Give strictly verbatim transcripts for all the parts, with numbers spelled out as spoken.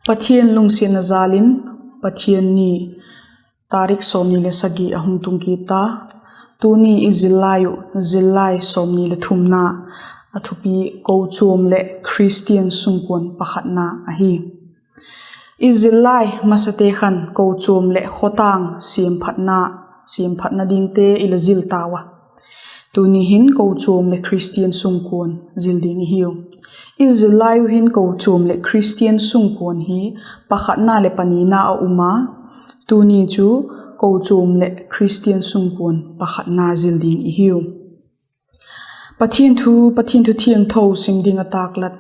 Pathian lungsiatna jâl in Pathian ni, tarik sawmni le sagi a hung tung kit ta. Tuni i zillai uh, zillai sawmni le thumna, a thupi: Kochuam leh Khristian sungkuan pakhatna ahi. I zillai masate khan kochuam leh khawtâng siamphatna, siamphatna dingte i la zil tau a. Tuni hin kochuam leh Khristian sungkuan zil ding i hiu. I zillai uh hin kochuam leh Khristian sungkuan hi pakhatna leh panina a um a, tuni chu kochuam leh Khristian sungkuan pakhatna zil ding i hiu. Pathian thu, Pathian thu thiangtho sim ding a tâklat,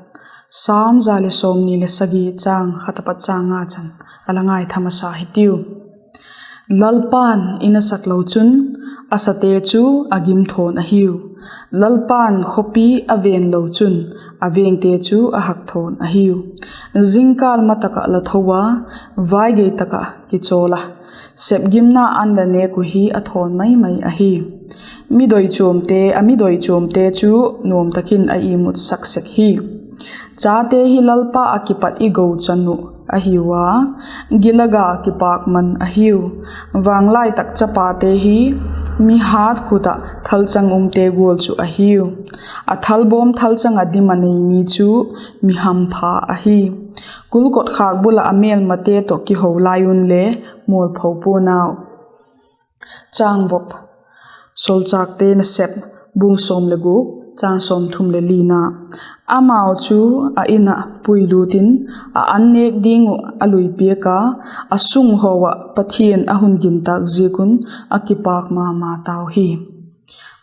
Sam za leh sawmni le sagi, châng khat apat châng nga chan, a la ngaitha masa hitiu. Lalpa'n i nasak lo chun, a sate chu a gim thawn ahiu. Lalpa'n khawpi a vêng lo chun, a vêngte chu a hak thawn ahiu. Zingkâl ma tak ah la tho a, vaigei tak ah kichawl a, sepgimna an la nêk uh hi a thawn mai mai ahi. Mi doi chuamte, a mi doi chuamte chu nuam tak in a imutsak sek hi. Chate hi Lalpa ah kipat i gochan uh ahiu a, gilaga kipâkman ahiu. Vânglai tak chapate hi mi hât khut ah thalchang umte gual chu ahiu. A thalbawm thalchang ah dim a nei mi chu mi hampha ahi. Kulkot khâk bul ah a mêlmate tawh kiho lai unle mualpho pua'n au. Chângvop. Sawlchâkte Nasep, bung sawm le guk, châng sawmthum le lina. Amau chu a In ah puilût in, a an nêk ding uh a lui piak a, a sunghaw ah Pathian a hun gintâk ziak un a kipâk ma ma tau hi.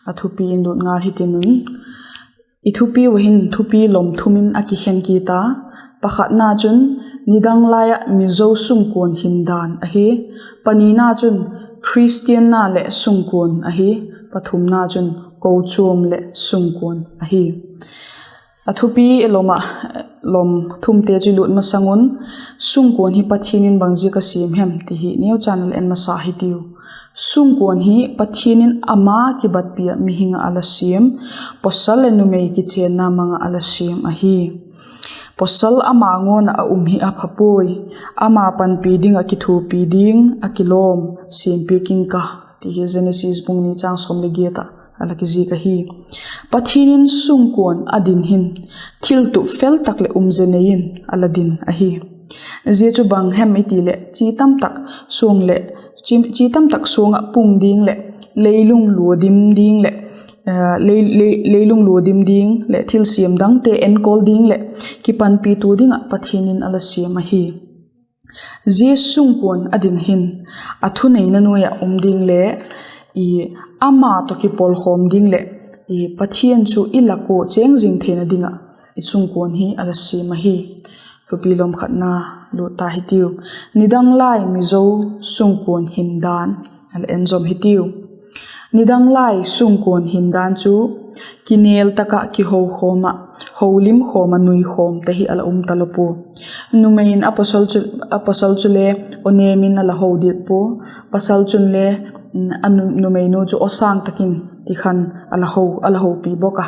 A thupi in lut ngal hitin un. I thupi uh hin thupi lom thum in a kikhen kit a. Pakhatna chun, nidang lai ah Mizo sungkuan hindan ahi. Panina chun, Khristianna leh sungkuan ahi. Pathumna chun, kochuam leh sungkuan ahi. A thupi lom ah, lom thumte chu i lut masang un, sungkuan hi Pathian in bangziak a siam hem ti hi neucha'n la en masa hitiu. Sungkuan hi Pathian in ama kibatpi ah mihing ah a la siam, pawsal leh numei kichênna mang ah a la siam ahi. Pawsal ama ngawn ah a um hi a pha puai, ama panpi ding ah kithuapi ding a kilawm siampiak ing ka, ti hi Genesis bung ni châng sawm le giat ah a la kizik ahi. Pathian in sungkuan a din hin, thil tup fel tak leh umze nei in a la din ahi. Zia chu bang hem i ti leh, chi tamtak suang leh, chi, chi tamtak suang ah pung ding leh, leilung lua dim ding leh, eh, lei, lei, leilung lua dim ding leh thilsiam dangte enkawl ding leh kipanpitu ding ah Pathian in a la siam ahi. Zia sungkuan a din hin, a thuneina nuai ah um ding le, i, ama tawh kipawlkhawm ding leh, i, Pathian chu i lak ua chêng zing theina ding ah i sungkuan hi a la siam ahi. Thupi lom khatna lut ta hitiu. Nidang lai Mizo sungkuan hindan a la en zom hitiu. Nidang lai sungkuan hindan chu kinêl tak ah kihokhawm ah, holimkhawm ah nuikhawmte hi a la um talo pua. Numei in a pawsal chu, a pawsal chule aw nêm in a la ho diak pua. Pawsal chunle, mm, a nu-, numeinu chu aw sâng tak in ti khan a la ho, a la hopi bawk a.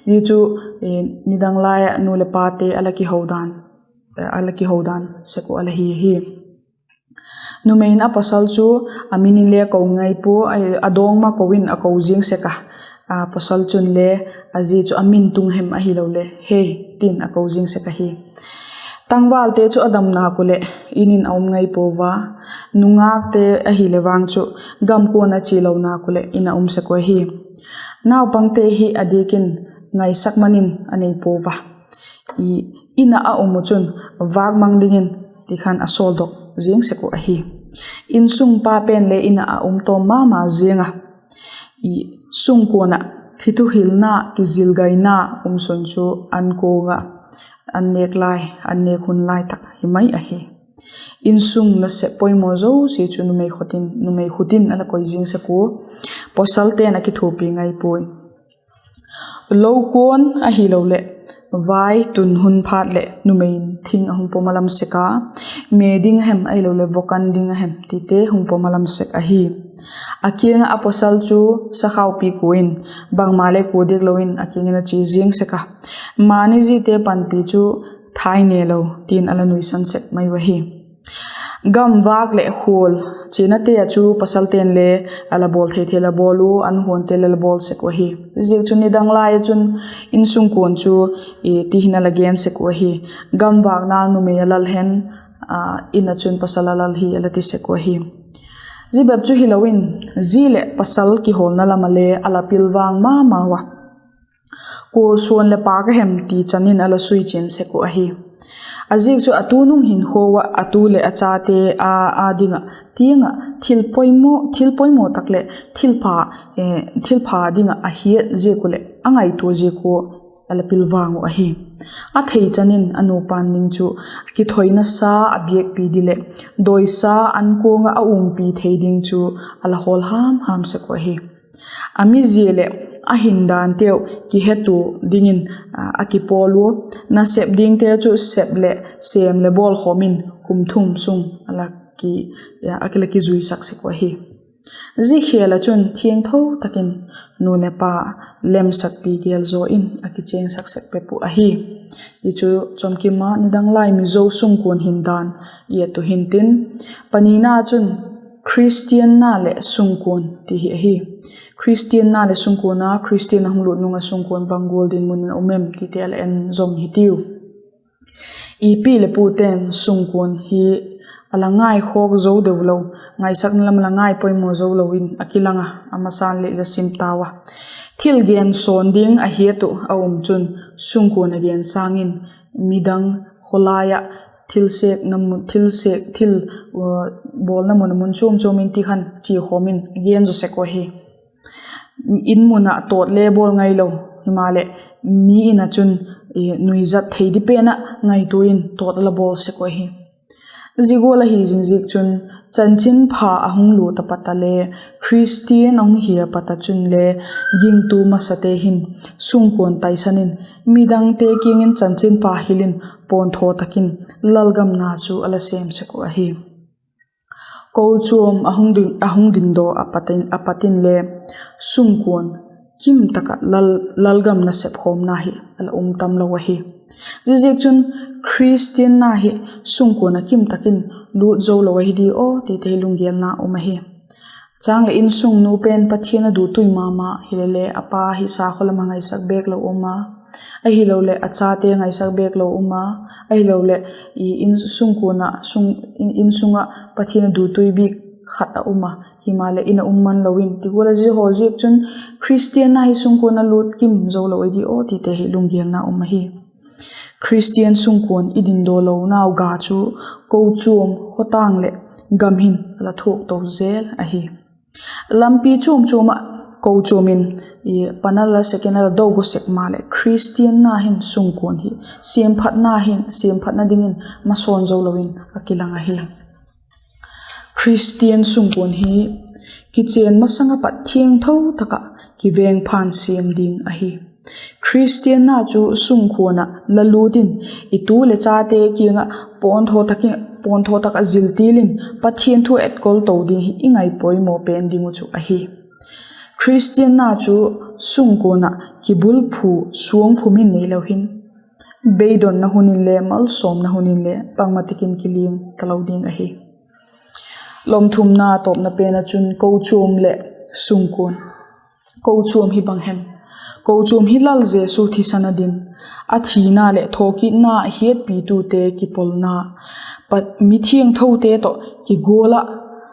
Zia chu, eh, nidang lai ah nu leh pate a la kiho dan, eh, a la kiho dan sek uh a la hi hi. Numei in a pawsal chu a min in le ko ngai pua, a, a dawng ma ko in a ko ziang sek a. A pawsal chunle a zi chu a min tung hem ahiloleh, Hei, tin a ko ziang sek ahi. Tangvalte chu a damnâk uh leh In in a um ngai pua a, nungâkte ahileh vang chu gamkuan a chia lonâk uh leh In a um sek uh ahi. Naupangte hi a diak in ngaisak man in a nei pua a, i, In ah a um uh chun vâk mang dingin ti khan a sawldok ziang sek uh ahi. Insung pa pen le In ah a um tawm ma ma ziang a, i, sungkuan ah thithuhilna, kizilgaina um sun chu an kuang ah, an nêk lai, an nêk hun lai tak hi mai ahi. Insung nasep poimaw zosia chu numei khut in, numei khut in a la koi ziang sek ua, pawsalte'n a kithuapi ngai puai. Lo kuan ahiloleh vai tun hun phat leh numei in thing a hung pom a lam sek a, me ding a hem ahiloleh vok an ding a hem tite hung pom a lam sek ahi. A kiang ah a pawsal chu sakhaupi kua in, bangma le kua diak lo in a kiang in a chia ziang sek a. Mani zite panpi chu thai ne lo, tin a la nuisan sek mai u ahi. Gamvâk leh khual chianate ah chu pasalte'n le a la bawl thei thei la bawl u, an huante le la bawl sek u ahi. Ziak chun nidang lai ah chun insungkuan chu ti hin a la gen sek u ahi. Gamvâkna numei a lal hen, in ah chun pasal a lal hi a la ti sek u ahi. Zia bep chu hilo in, zi leh pasal kihawlna lam ah le a la pilvang ma mau a. Kual suan leh pâk a hem ti chan in a la sui chian sek uh ahi. A ziak chu a tu nung hinkhua ah a tu leh a chate â â ding ah tiang ah thil poimaw tak leh thilpha ding ah a hiat ziak uh leh a ngaitua ziak ua a la pilvang uh ahi. A thei chan in a nupa'n ding chu kithoina sa a biakpi di leh dawisa an kuang ah a umpi thei ding chu a la hawl ham ham sek uh ahi. A mizia leh a hindanteu kihetua dingin a kipawl ua, nasep dingte chu sep leh sêm leh bawlkhawm in kum thum sung a la kizuisak sek uh ahi. Zia khêl ah chun thiangtho tak in nu leh pa lemsakpi gêl zaw in a kichêngsak sek pep uh ahi. Hi chu chomkim ah nidang lai Mizo sungkuan hindan i et uh hintin, panina chun Khristianna leh sungkuan ti hi ahi. Khristianna leh sungkuan ah, Khristian a hung lut nung ah sungkuan bang gual dinmun in a um em tite a la en zom hitiu. I pi leh pute'n sungkuan hi a la ngaikhawk zo deu lo, ngaisakna lam a la ngai poimaw zo lo in a kilang a, a masa'n le i la sim tau a. Thil gen sawn ding a hiat uh a um chun sungkuan a gen sâng in midang khawlai ah thil sêk, thil bawlna mun a mun chuam chuam in ti khan chiakhawm in gen zaw sek uh ahi. In mun ah tawt le bawl ngailo, himaleh mi in ah chun nuizat thei di pen ah ngaitua in tawt a la bawl sek uh ahi. Zia gual ahi zing ziak chun chanchinpha a hung lut a pat a le, Khristian a hung hi a pat a chun le gingtu masate hin sungkuan taisan in midangte kiang in chanchinpha hil in pawnthaw tak in lalgamna chu a la sêm sek uh ahi. Kochuam a hung dindaw a pat inle sungkuan kim tak ah lalgam nasep khawmna hi a la um tam lo ahi. Ziaziakchun Khristianna hi sungkuan ah kim tak in lût zo lo ahi di aw tite hi lunggêlna um ahi. Chang leh insungnu pen Pathian a duttui ma ma hile le a pa hi sakhaw lam ah ngaisak bêk lo um a, ahiloleh a chate ngaisak bêk lo um a, ahiloleh sungkuan ah, insung ah Pathian a duttui bik khat a um a, himaleh in a um man lo in ti gual a zia haw ziak chun Khristianna hi sungkuan a lût kim zo lo ahi di aw tite hi lunggêlna um ahi. Khristian sungkuan i dindaw lonau ga chu kochuam, khawtâng leh gam hin a la thuak to zel ahi. Lampi chuam chuam ah kochuam in pan a la sek in a la do gaw sek maleh Khristianna hin sungkuan hi siamphatna hin, siamphatna dingin masawn zo lo in a kilang ahi. Khristian sungkuan hi kichên masang ah pat thiangtho tak ah kivêngpha'n siam ding ahi. Khristianna chu sungkuan ah la lût in i tu leh chate kiang ah pawnthaw tak ah ziltil in Pathian thu etkol to ding hi i ngai poimaw pen ding uh chu ahi. Khristianna chu sungkuan ah kibulphu suangphu min neilo hin, beidonna hun inle malsawmna hun inle bangma tik in kiliang talo ding ahi. Lawmthumna tawpna pen ah chun kochuam leh sungkuan. Kochuam hi bang hem? Kochuam hi Lal Jesu thisan a din, a thina leh thawkitna hiatpitute kipawlna, mithiangthote tawh kigual ah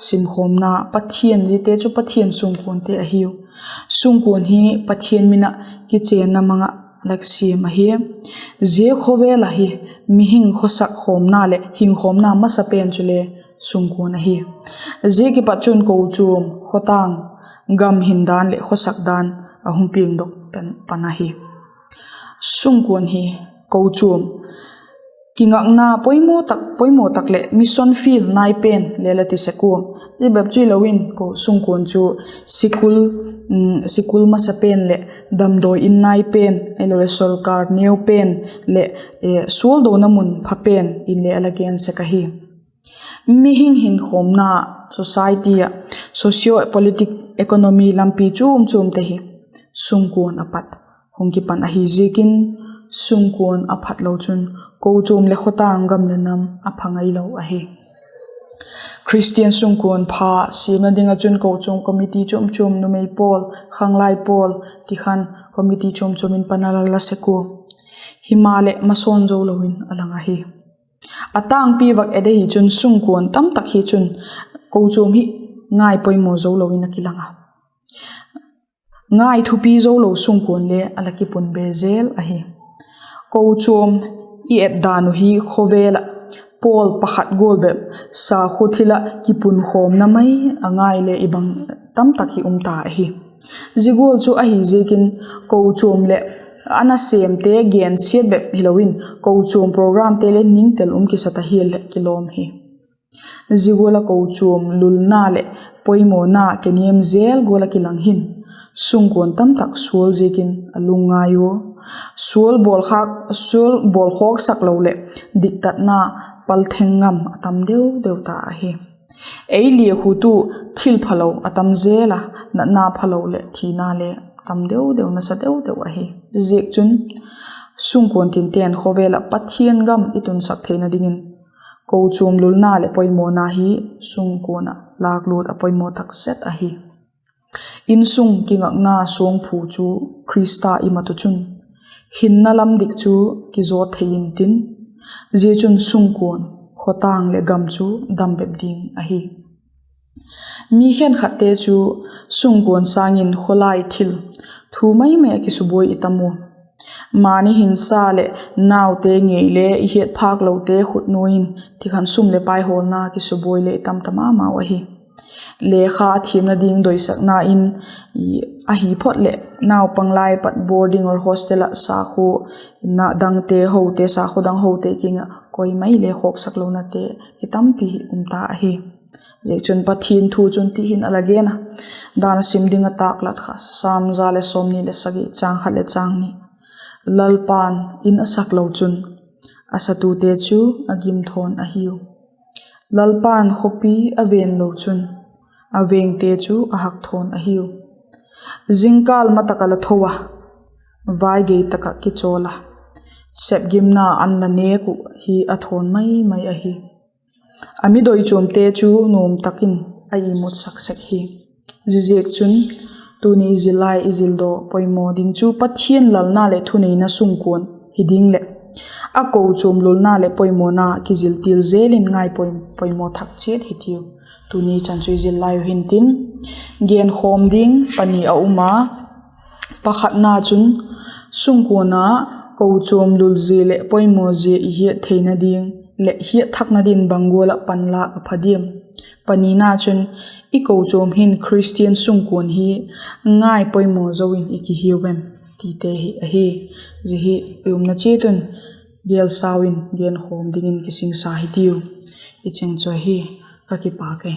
simkhawmna, Pathian, ziate chu Pathian sungkuante ahiu. Sungkuan hi Pathian min ah kichênna mang ah la siam ahi. Zia khawvel ah hi mihing khawsak khawmna leh hingkhawmna masa pen chule sungkuan ahi. Zia kipat chun kochuam, khawtâng, gam hin dan leh khawsak dan a hung piangdok pan ahi. Sungkuan hi kochuam kingakna poimaw tak leh mission field nai pen le la ti sek ua. Zia bep chu hilo in sungkuan chu sikul, sikul masa pen leh damdawi in nai pen, ahiloleh sorkar neu pen leh sualdona mun pha pen inle a la gen sek ahi. Mihing hinkhawmna, society ah, socio-political, economy lampi chuam chuamte hi sungkuan a pat hung kipan ahi ziakin, Sungkuan a phat lo chun kochuam leh khawtâng, gam leh nam a pha ngailo ahi. Khristian sungkuan pha siamna ding ah chun kochuam committee chuamchuam, numei pawl, khanglai pawl ti khan committee chuamchuam in panal a la sek ua, himaleh masawn zo lo in a lang ahi. A tângpi vak et ahi chun sungkuan tamtak hi chun kochuam hi ngai poimaw zo lo in a kilang a. Ngai thupi zo lo sungkuan le a la kipunbe zel ahi. Kochuam i et dan uh hi khawvel ah pawl pakhat gual bep sakhua thil ah kipunkhawmna mai a ngai le i bang tamtak hi um ta ahi. Zia gual chu ahi ziakin kochuam leh a nasêmte gensiat bep hilo in kochuam programte le ningtel um kisa ta hial leh kilawm hi. Zia gual ah kochuam lulna leh poimawna keniam zel gual ah kilang hin sungkuan tamtak sual ziakin a lungngai ua, sual bawlkhak, sual bawlkhawksak lo leh diktatna paltheng ngam a tam deu deu ta ahi. Ei liakhutu thilphalo a tam zel a, natna phalo leh thina le tam deu deu, nasa deu deu ahi. Ziaziakchun sungkuan tinten khawvel ah Pathian gam i tunsak theina dingin kochuam lulna leh poimawna hi sungkuan ah lâklut a poimaw tak zet ahi. Insung kingakna suangphu chu Khrista i mat uh chun hinna lam dik chu kizawt thei intin, zia chun sungkuan, khawtâng leh gam chu dam bep ding ahi. Mi khenkhatte chu sungkuan sâng in khawlai thil thu mai mai ah kisubuai i tam ua. Mani hinsa leh naute ngei le i hiat phâk lote khut nuai in ti khan sum leh pai hawlna kisubuai le i tam ta ma mau ahi. Lekha thiamna ding doisakna in ahi phot leh naupang lai pat boarding or hostel ah sakhua dangte hote, sakhua dang hote kiang ah koi mai le khawksak lonate hi tampi hi um ta ahi. Ziakchun Pathian thu chun ti hin a la gen a, Dan a sim ding ah tâklat kha, Sam za leh sawmni leh sagi, châng khat leh châng ni. Lalpa'n in a sak lo chun a satute chu a gim thawn ahiu. Lalpa'n khawpi a ven lo chun a vengte chu a hak thawn ahiu. Zingkâl ma tak ah la tho a, vai gei tak ah kichawl a, sepgimna an la nêk uh hi a thawn mai mai ahi. A mi doichuamte chu nuam tak in a imutsak sek hi. Ziaziakchun tuni zillai i zildaw poimaw ding chu Pathian lalna leh thuneina sungkuan hi ding leh a kochuam lulna leh poimawna kizil til zel in ngai poi-, poimaw thak chiat hitiu. Tuni chan chu i zillai uh hintin, genkhawm ding pani a um a. Pakhatna chun sungkuan a kochuam lulzia leh poimaw zia i hiat theina ding leh hiat thakna ding bang gual ah panlâk a pha diam? Panina chun i kochuam hin Khristian sungkuan hi ngai poimaw zo in i kihiu em tite hi ahi. Zia hi i umna chiat un gelsau in genkhawm dingin kisingsa hitiu. I cheng chu ahi. Ka kipâk e.